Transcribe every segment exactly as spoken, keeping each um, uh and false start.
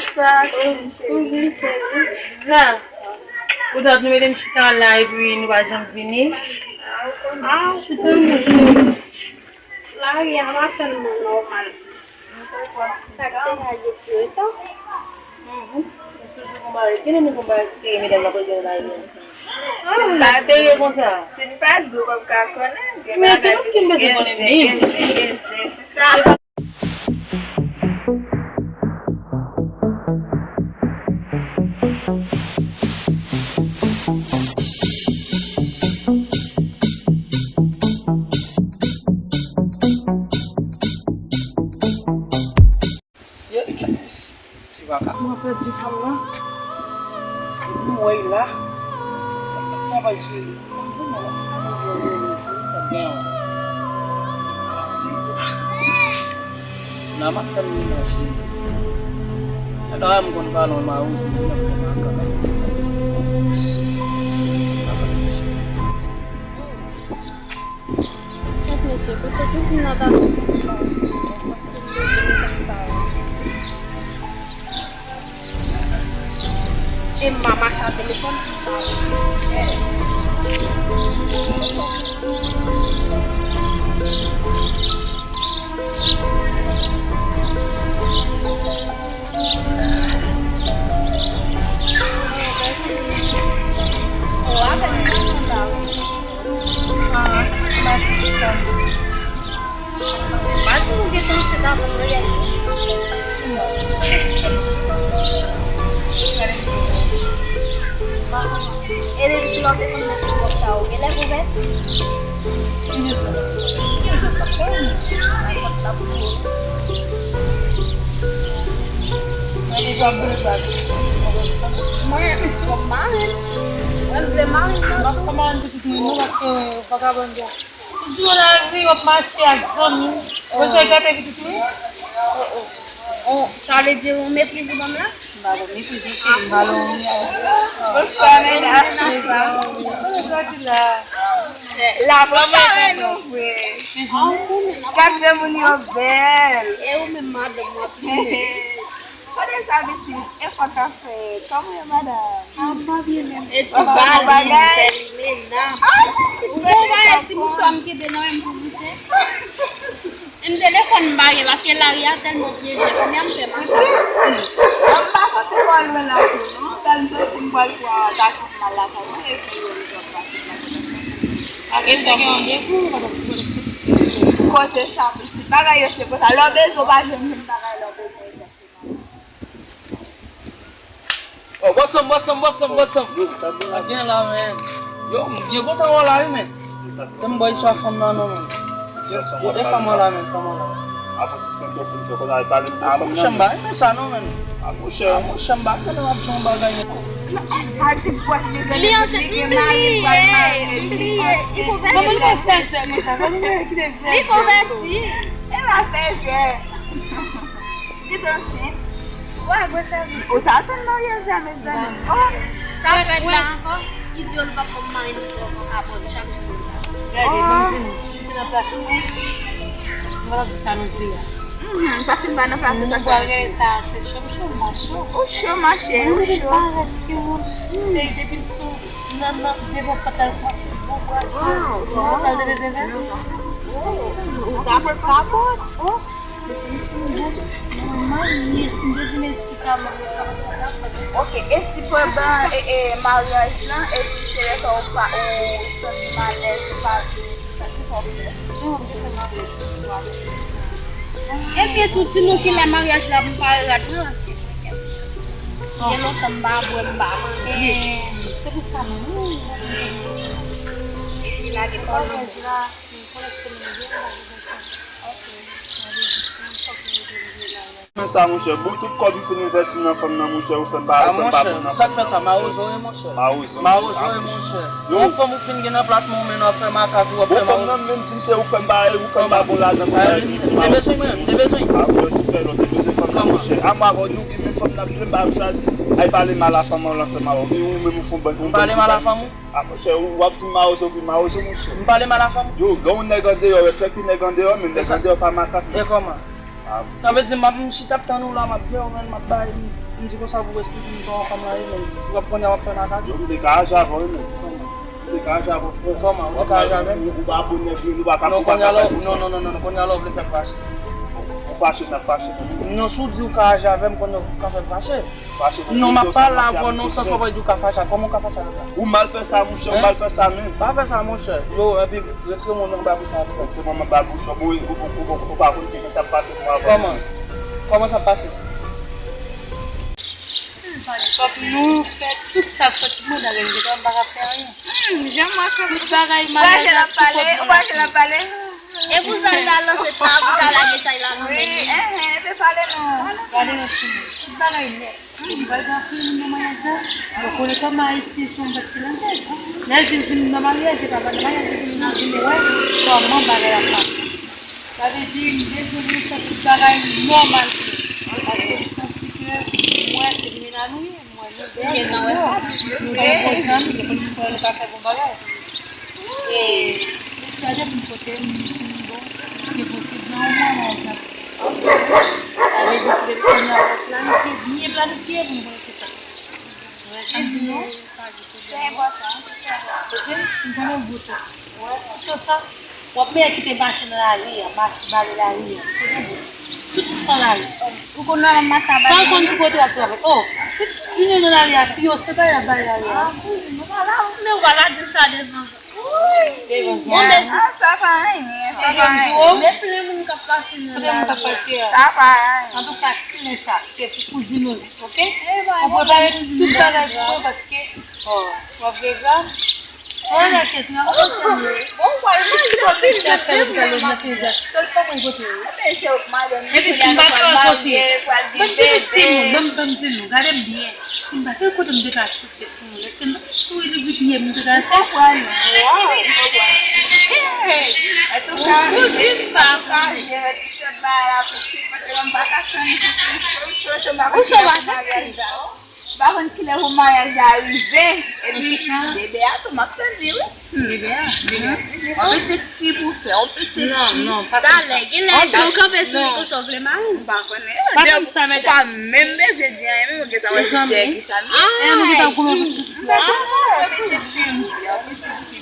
Sa, ou vin cheri. La. Ou dat nou mete m chita la epi nou pa janm vini. Ah, ou konnen. Chita, mon cheri. Lari a pa tèlman nòmal. Sa k te lage ti retan. Mhm. Toujou gon bagay. Gen nan gon bagay serye medam nan poze nan lari a. Ah, sa serye konsa. Si n pa di w, w p ap ka konnen. Men se paske m bezwen konnen menm. Gen zen, gen zen, se sa. Ti vagabon an pèdi fanm nan. Depi m wè l la, m ap travay sou li. La m ap tann li mache. Gade m konn pale yon mawozo, li ap fè makak, ap fè sesa, fè sesa. Kèt mesye, kote kouzin nan ta soti la? Paske m bezwen konn sa yo. E m pa mache a telefòn. Pa di nou gentan ansent avan nou reyalize. E depi kilè w te konn mete wòb sa a, ou genlè kouvèti? Mwen, m ap mare. Mwen, m vle mare nan tou. Kòman pitit mwen, non, paske vagabon yo. Ou di w nan lari, w ap mache ak zanmi w. Ou bezwen gate pitit ou? Oh, oh. Oh, sa vle di ou meprize ou ban m la? M pa ba w meprize, cheri, m ba w. Bonswa, medam. Kòman w soti la? La, mwen pare nou vre. Gad jan moun yo bèl. E ou menm, madanm, w ap plimen. Kote sa pitit? E fòk ap fè. Kòman w ye, madanm? Ah, m pa byen menm. E ti bagay, li menm. Ah, ti bagay, ti bouchon m kenbe nan men m pou glise. E m telefòn m pa gen, paske lari a tèlman pyeje, kounye a m fè mache. Mwen m pa soti twò lwen la tou, non. Tèl m soti m pral pran taksi pou m al lakay mwen, epi yo, yo ap pase, pase, pase. Ak el te gen randevou, ou pa t ap, ou pa t ap soti. Kote sa, pitit? Bagay yo se konsa. Lè w bezwen, w pa jwenn menm bagay lè w bezwen. Oh, bòs mwen, bòs mwen, bòs mwen, bòs mwen. Sa gen la, men. Yo, m byen kontan wè w la, wi, men. Se m bò istwa fanm nan, non, men. Yo, e fanm an la, men, fanm an la. Ah, monchè, m pa renmen sa, non, men. Ah, monchè, m pa renmen w ap di yon bagay, men. Li ansent, li bliye, li bliye. Li konvèti. Li konvèti. E pa fè zè. Li te ansent. Ou a gwo sèvis. Ou t atann maryaj la, mezanmi. Oh! Sa w fè la ankò? Li di yo li p ap konn mari ni pran abòne chak jou pou li la. Gade, ban m di nou, si m te nan plas mwen, m pa t ap di sa nou di a. Mhm, paske m pa nan plas mwen, sa k pral di. Sa, se cho m cho, m pa cho. Ou cho, machè, ou cho. Ou parèt timoun. Se depi m sou nan, nan, devan pòt la, l kòmanse gwo bras. Ou wè sa l te bezwen fè? Ou t ap kapòt. Oh! Ok, e si pandan, e, e, maryaj lan, epi se lè sa ou pa, ou santi malèz, ou pa vle, sa ki sa w fè? Epi tou, di nou kilè maryaj la pou m pare rad mwen, paske gen lontan m pa bwè, m pa manje. Se pou sa mwen, epi lage kò l. Men sa, monchè, bout tout kòb m fin envèsti nan fanm nan, monchè, ou fè m pa, ou fè m pa bon nan fanm nan. Sa k fè sa, mawozo, wi, monchè. Mawozo, wi, monchè. Yon fanm ou fin gen nan plat men w, men w ap fè makak, ou ap fè mawozo. Bon, fanm nan menm di m se ou k fè m pa, ou k fè m pa bon ladan, konprann, se mawozo. M te bezwen mwen, m te bezwen. Ah, ou wè, si fè lòt, te bezwen fanm nan, monchè. A mwen avè w, nou gen menm fanm n ap jwe, m pa chwazi. Ay pale mal a fanm an ansanm avè w. Ou menm ou fè yon bann, ou pale mal a fanm ou? Ah, monchè, ou, w ap di m mawozo, wi, mawozo, monchè. M pale mal a fanm? Yo, lè yon nèg andeyò, respekte nèg andeyò, men nèg andeyò pa makak, non. E kòman? Sa vle di, m ap, m chita ap tann ou la, m ap veye w, men m ap bay, m, m di konsa pou w esplike m kòman fanm lan ye, men w ap konnen w ap fè makak. Yo, m te ka aji avè w, men. Kòman? M te ka aji avè w, frè. Kòman? Ou te ka aji avè m? Ou, ou pa bon nèg, ou pa ka, non, ou pa ka bay konsa. Non, non, non, non, non, kounye a la w vle fè m fache. Ou fache, n ap fache. Non, si w di w ka aji avè m, kounye a w ka fè m fache. Non, m ap pale avè w nan sans w ap di w ka fache. Kòman w ka fache avè sa? Ou mal fè sa, monchè, ou mal fè sa menm. Pa fè sa, monchè. Yo, epi retire mwen nan babouch mwen. Retire mwen nan babouch mwen. Bon, ou, ou, ou, ou, ou pa konn kijan sa ap pase pou mwen avè w. Kòman? Kòman sa ap pase? Fòk nou fè tout sa sòti mwen nan rèl, m pa ka fè anyen. Hmm, jan mwen fè tout bagay, maryaj la sou kont mwen. Ou pa jan ap pale. E pou sa l ta lanse ta pou ta lage chay la nan men li. Wi, enhen, epi pale non. Gade yon timoun. Tout bagay nèt. Epi pral gen anpil moun nan maryaj la. Yo konnen kòman Ayisyen se yon bèt ki langaj. Lè l vin, vin nan maryaj, e pa nan maryaj, li vin nan vin wè kòman bagay ap pase. Sa vle di, m bezwen vin fè tout bagay nòmal pou nou. Paske m santi ke mwen se limena nou ye. Mwen, nou bèl, nou bon, nou gen tan wè sa. Nou gen bon zanmi, nou konn fè, nou ka fè bon bagay. E, mesye a depi m kote m, m bon, se posib nan yon mwa, nan yon jan. Sa vle di, se depi kounye a, w ap planifye, byen planifye pou m konnen kisa. Wè, sa m di nou. Se enpòtan, se trè enpòtan. Ok, m konnen w goutte. Wè, tout sa. W ap mete kite mache nan lari a, mache bare lari a. Tout, tout nan lari. Ou konn nan mache a bare lari. Sa w konn ki kote w ap travay. Oh, si tout moun nan lari a, pi yo se pa y ap bare lari a. Ah, kouzin, ou pa la, ou. Men ou pa la di m sa devan. Wi. Devan zan. Bon, men si sa pa anyen, sa pa anyen. Men plen moun k ap pase nan lari a. Sa pa anyen. Antouka, ti men sa, se pou kouzin ou li, ok? Ou prepare tout bagay pou mwen paske, oh, w ap regle. Mwen nan kesyon an, kontinye. Bon, w al manje anpil nèt, fè lopital yo nan kesyon. Sèl pa mwen kote yo. Epi si m pa t wè kote. Ban m di nou, timoun, ban m, ban m di nou, gade m byen. Si m pa t wè kote m te ka asiste, timoun, èske m t ap souri depi pye m te ka asiste? Ou konprann, m konprann. Antouka, ou di m pa konnen. Ou cho pa santi. M pa konn kilè pou maryaj la rive. Epi, bebe a tou, m ap tann li, wi. Bebe a, bebe a. Yon pitit fi pou fè, yon pitit fi. Non, non, pa fè sa. Talè, genlè, jan w kanpe sou li konsa w vle mari w. M pa konnen. Pa fè m sa, medam. Ou pa menm bezwen di anyen, menm ou gentan wè se dèyè ki sa m ye. Ah, yon pitit fi, yon pitit fi.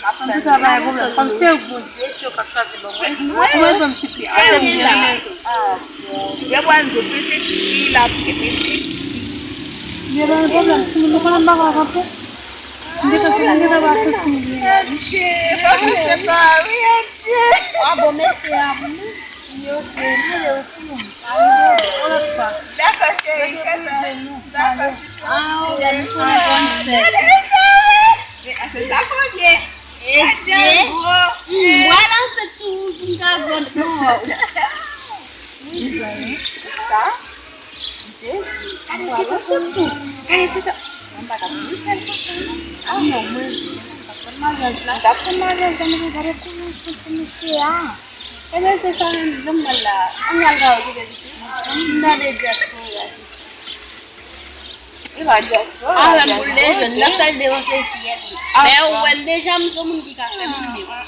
Antouka, pa gen pwoblèm. Kòm se Bondye, se yo k ap chwazi ban mwen. Mwen, mwen ban m ti fi. Apre m byen renmen tou. Gen mwen di pitit fi la, pitit fi. Gen pa gen pwoblèm, timoun, nou konnen m pa ka kanpe. M gentan, m gentan pa santi m byen. Adje, fòk ou se pa, wi, adje. Ah bon, mesye a, bon, non. Yo, ok, nou lè yo timoun. Dakò, cheri, fè sa. Dakò, chouchou. Ah, ou gade sa, bon, fè. Gade sa, wi. Se sa, premye. Esye. Mwen lanse tou pou m ka vòt non. Mezanmi, sista, m sezi. Gade ki konsèp tou. Gade ki ta. Mwen pa t ap vin fè l konsa non. Ah non, mwen, si se mwen, m t ap pran maryaj la. M t ap pran maryaj la, men gade kòman se pou mesye a. Ebyen, se sa menm, jan m wè l la. Ann al ka okipe pitit. M nan de dyaspora, se sa. E pa dyaspora, ah, men pou l leve, n ap fè l devan se syèl. Lè ou wè l deja, m se yon moun ki ka fè moun devan.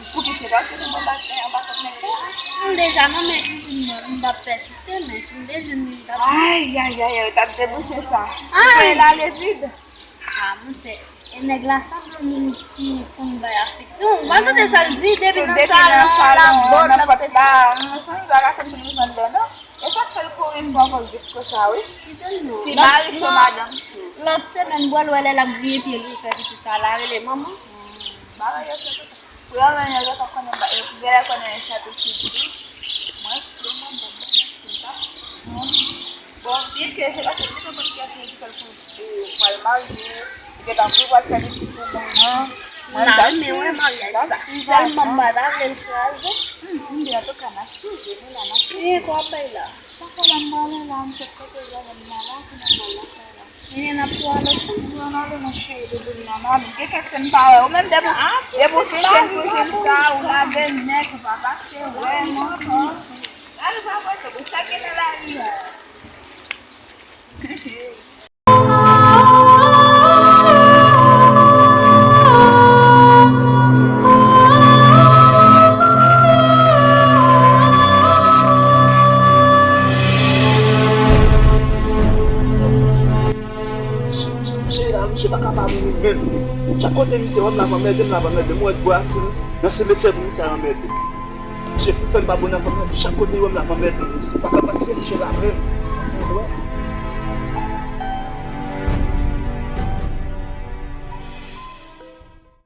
Pou ki se pa tout anba, anba kòt nèg la? M deja nan men kizin mwen, m p ap pèsiste, men si m bezwen, m t ap. Ay, ay, ay, ay, ou t ap debouse sa. Ou kwè l ale vid? Ah, monchè, e nèg la sanble yon moun ki konn bay afeksyon. Ou pa tande sa l di, depi nan salon, labòd, l ap sesi. Nan pòt la, nan sans sa, la konn pou nou jwenn lè, non? E sa k fè l kouri m pran kòl vit konsa, wi. Kite l non. Si mari cho, madanm cho. Lòt semèn, bwè l wè lè l ap griyen pye l pou fè pitit sa la, rele manman. Bagay yo se konsa. Pou yo menm yo gentan konnen, ba, yo genlè konnen yon chapit ki dous. Mwen, se manman, mwen, si m pa. Bon, byen ke se paske m gentan konn kiyès ki fè l pou, e, pral marye. Ou gentan pou pral fè pitit pou mwen, non? Mwen, m ta renmen wè maryaj sa. Sèlman m pa ta vle l kraze. Hmm, m di, antouka, n ap swiv, nou la, n ap swiv. Ki enfo w ap bay la? Sa fè la m prale la, m chèche kote w jwenn m nan la, ki nan mwen la, frè la. Ebyen, n ap tou ale ansanm. Wi, ann ale, mon cheri, bebe m nan, n ale. Gen kèk tan m pa wè ou, menm depi, depi w fin jwenn kouzin sa, ou lage nèt, ou pa pase wè m ankò. Gade sa, mwen, ou sa gen nan lari a. Kote misye wè m la ap anmède m, la ap anmède m. Ou wè vwa si nan simetyè pou misye al anmède. Misye fout fè m pa bonè fanm nan, chak kote yo wè m la ap anmède m. Misye pa ka pati se misye la menm.